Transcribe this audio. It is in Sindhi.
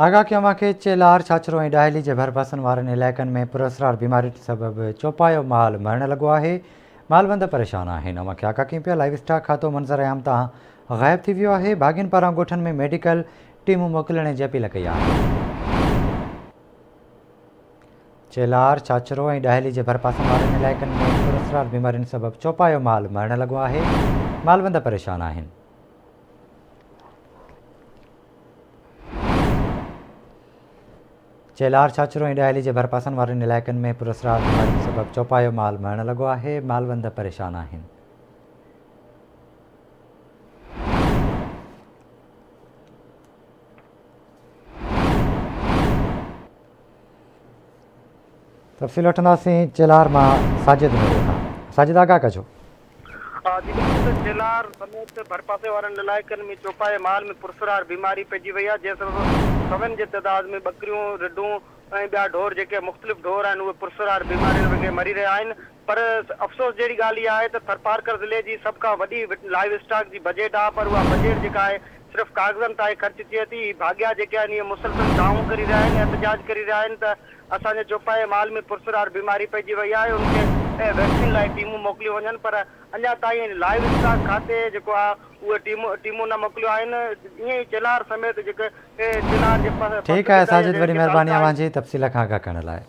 آگاهه ڪيو اوهان کي چيلهار، ڇاڇرو ۽ ڏاهلي جي ڀرپاسن وارن علائقن ۾ پراسرار بيمارين سبب چوپايو مال مرڻ لڳو آهي، مالوند پريشان آهن. اوهان کي آگاهه ڪيون پيا لائيو اسٽاڪ کاتو منظر عام تان غائب ٿي ويو آهي، ڀاڳين پاران ڳوٺن ۾ ميڊيڪل ٽيمون موڪلڻ جي اپيل ڪئي آهي. چيلهار، ڇاڇرو ۽ ڏاهلي جي ڀرپاسن وارن علائقن ۾ پراسرار بيمارين سبب چوپايو مال مرڻ لڳو آهي، مالوند پريشان آهن. چيلهار، ڇاڇرو ۽ ڏاهلي جي ڀرپاسن وارن علائقن ۾ پراسرار بيمارين سبب چوپايو مال مرڻ لڳو آهي، مالوند پريشان آهن. تفصيل وٺنداسين چيلهار مان ساجد ميرو کان. ساجد آگاهه ڪجو. جي بلڪل ته چيلهار سميت ڀرپاسي وارن علائقن ۾ چوپائي مال ۾ پرسرار بيماري پئجي وئي آهي جنهن سبب سون جي تعداد ۾ ٻڪريون، رڍون ۽ ٻيا ڍور جيڪي مختلف ڍور آهن اهي پرسرار بيمارين وگهي مري رهيا آهن پر افسوس جهڙي ڳالهه اها آهي ته ٿرپارڪر ضلعي جي سڀ کان وڏي لائيو اسٽاڪ جي بجيٽ آهي پر اها بجيٽ جيڪا آهي صرف ڪاغذن تائين خرچ ٿئي ٿي هي ڀاڳيا جيڪي آهن اهي مسلسل دانهون ڪري رهيا آهن احتجاج ڪري رهيا آهن ته اسان جي چوپائي مال ۾ پرسرار بيماري پئجي وئي آهي ان کي ويڪسين لاء ٽيمون موڪليون وڃن پر اڃا تائين لائيو اسٽاڪ کاتي جيڪو آهي اهي ٽيمون ٽيمون نه موڪليون آهن ائين ئي چيلهار سميت جيڪي چيلهار جي ٺيڪ آهي ساجد وڏي مهرباني اوهان جي تفصيل کان آگاهه ڪرڻ لاء.